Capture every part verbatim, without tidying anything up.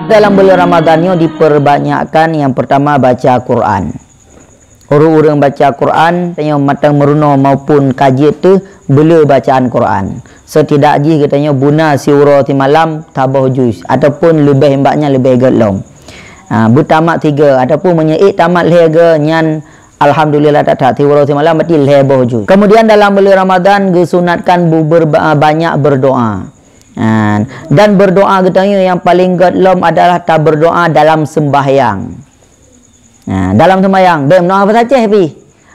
Dalam buleuen Ramadhan nyoe dipeubanyakkan nyang peurtama baca Quran. Ureuëng-ureuëng baca Quran, tanyoe mantong meurunoe maupun ka jeuet teuh beu le bacaan Quran. Setidak jih geutanyoe buna siuroe simalam saboh juz ataupun leubeh bak nyan leubeh gét lom. Ha, beutamat tiga ataupun meunyoe ék tamat lhée geu nyan alhamdulillah that-that siuroe simalam berarti lhée boh juz. Kemudian dalam buleuen Ramadhan geusunatkan bu-, berba-, banyak berdoa. Ha, dan berdoa geutanyoe nyang paleng gét lom adalah taberdoa dalam sembahyang. Nah, dalam sembahyang, bèk meudoa bahasa Aceh pih.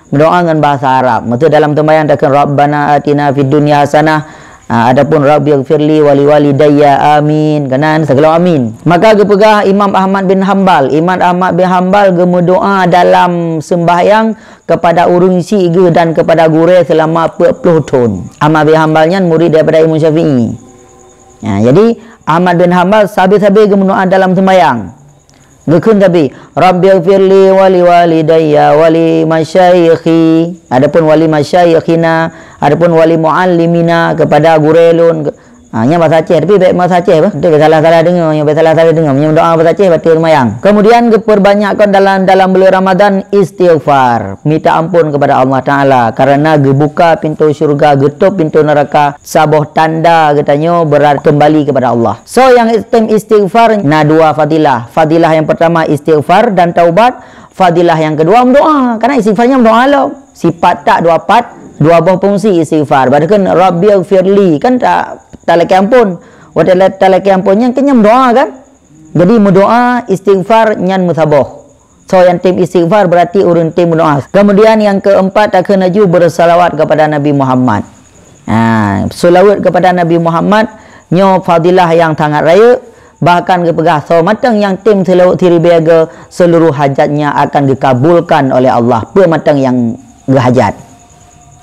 Meudoa ngon bahasa Arab. Maksud dalam sembahyang takheun, "Rabbana atina fid dunya hasanah." Ah, adapun, "Rabbighfirli wa liwalidayya." Amin. Keunan, sigohlom amin. Maka geupeugah Imam Ahmad bin Hambal. Imam Ahmad bin Hambal geumeudoa dalam sembahyang kepada ureuëng syiek geuh dan kepada gurée selama peuet ploh thon. Ahmad bin Hambal nyan murid daripada Imam Syafi'i. Ya, jadi Ahmad bin Hambal sabe-sabe geumeudoa dalam sembahyang. Geukheun sabe, "Rabbighfirli wa liwalidayya wa li masyayikhi." Adapun "wa li masyayikhina", adapun "wa li muallimina", kepada gurée lôn. Ha, nyan bahasa Aceh, tapi bèk bahasa Aceh bah. Bèk salah-salah deungoe, nyan bèk salah-salah deungoe. Nyan doa bahasa Aceh bateue lumayan. Kemudian geupeubanyakkan dalam, dalam buleuen Ramadhan istighfar, minta ampun kepada Allah Taala karena geubuka pintoe syurga, geutôb pintoe neuraka, saboh tanda geutanyoe beurati keumbali kepada Allah. Soe nyang tem istighfar na dua fadilah. Fadilah nyang peurtama istighfar dan taubat. Fadilah nyang keudua meudoa. Karena istighfar nyan meudoa lom. Sipat that dua pat, dua boh fungsi istighfar. Bak takheun, "Rabbighfirli." Kan ta-, talakée ampôn. Watée la-, talakée ampôn nyan kan nyan meudoa kan? Jadi meudoa istighfar nyan meusaboh. Soe nyang tem istighfar berarti ureuëng tem meudoa. Kemudian nyang keempat takheun laju bersalawat kepada Nabi Muhammad. Ha, seulaweuet kepada Nabi Muhammad nyoe fadilah nyang sangat rayeuk, bahkan geupeugah soe mantong nyang tem seulaweuet siribée geu seuluruh hajatnya akan geukabulkan oleh Allah, peue mantong nyang geuhajat.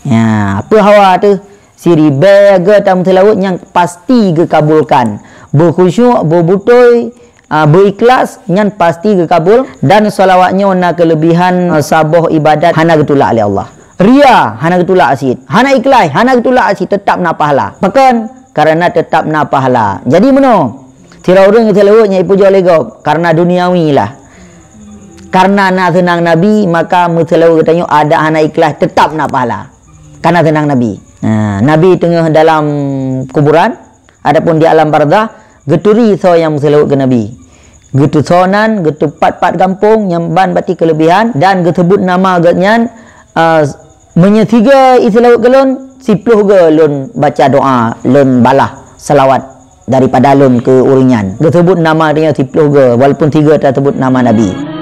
Ya, peue hawa teuh siribée geu tameuseulaweuet nyang pasti geukabulkan. Beukhusyuk, beubutôi, ah, beuikhlas, nyan pasti geukabul. Dan salawat nyoe na keuleubihan, ah, saboh ibadat hana geutulak lé Allah. Ria hana geutulak cit, hana ikhlaih hana geutulak cit, teutap na pahala. Pakon? Karena teutap na pahala. Jadi meunoe, sidroe ureuëng seulaweuet nyang ipujoe lé gob karena duniawi lah. Karena na seunang Nabi, maka meuseulaweuet geutanyoe adak hana ikhlaih teutap na pahala. Karena seunang Nabi. Nah, Nabi teungoh dalam kuburan, adapun di alam barzakh, geuturi soe nyang meuseulaweuet keu Nabi. Geuteusoe nan, geuteupat-pat gampông nyang ban bati keuleubihan dan geuseubut nama geuhnyan, ah, "Meunyoe sigoe iseulaweuet keu lôn, siploh goe lôn baca doa, lôn balah salawat daripada lôn keu ureuëng nyan." Geuseubut nama geuhnyan siploh goe, walaupun sigoe taseubut nama Nabi.